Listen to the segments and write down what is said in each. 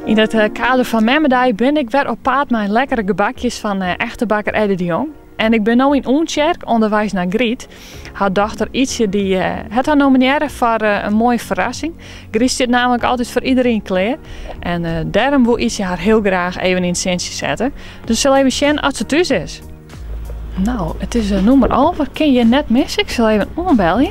Yn it kader fan Memmedei bin ik wer op paad mei lekkere gebakjes fan echte bakker Eddy de Jong. En ik bin no yn Oentsjerk ûnderweis nei Gryt. Har dochter Ytsje dy hat har nominearre foar in moaie ferrassing. Gryt stiet namelijk altyd foar iedereen klear. En dêrom woe Ytsje har hiel graach even yn it sintsje sette. Dus sil even sjen oft se thús is. No, it is nûmer 11, kin hjir net misse. Ik sil even oanbelje.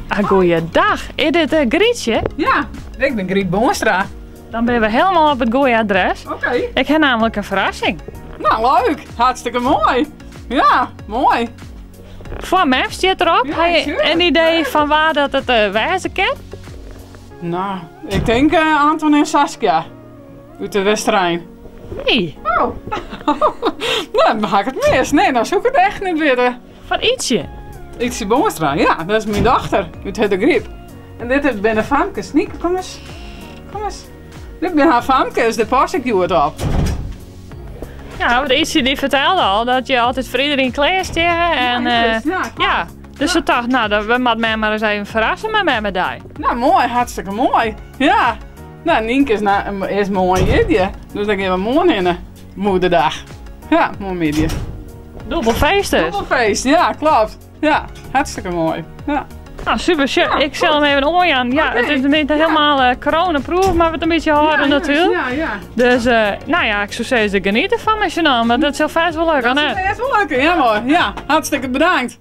Ah, goeiedag. Is dit Grytsje? Ja, ik bin Gryt Boonstra. Dan binne we helemaal op it goede adres. Oké. Ik ha namelijk in ferrassing. Nou, leuk. Hartstikke moai. Ja, moai. Foar mem stiet derop. Ja, Ha je sure. in idee fan wa dat it wêze kin? Nou, ik tink Anton en Saskia út de Westerein. Nee. Oh. Nou, dan ha ik it mis. Nee, dan soe ik it echt net witte. Fan Ytsje? Ytsje Boonstra, ja. Dat is myn dochter út Hurdegaryp. En dit binne de famkes. Nieke, kom ris. Kom ris. Dit binne har famkes, dêr pas ik hjoed op. Ja, want Ytsje dy fertelde al dat je altyd foar iedereen klear steane. En, Ja, juist. Ja, klopt. ja. Dus se tocht, nou, dat, we moatte mem mar ris even ferrasse mei memmedei. Nou, moai, hartstikke moai. Ja. Nou, Nienke is, na, is moarn jierdei. Dus dan gean we moarn hinne. Moederdag. Ja, moarnmiddei. Dûbel feest dus. Dûbel feest, ja, klopt. Ja, hartstikke moai. Ja. Nou, super. Ja, Ik sil him even oanjaan. Ja, Oké. it is net helemaal coronaproof, mar we it in bytsje hâlde natuerlik. Ja, ja. Dus, nou ja, ik soe sizze, geniet derfan mei syn allen, want dat sil fêst wol lukke, Dat net? sil fêst wol lukke, ja hoor. Ja, hartstikke bedankt.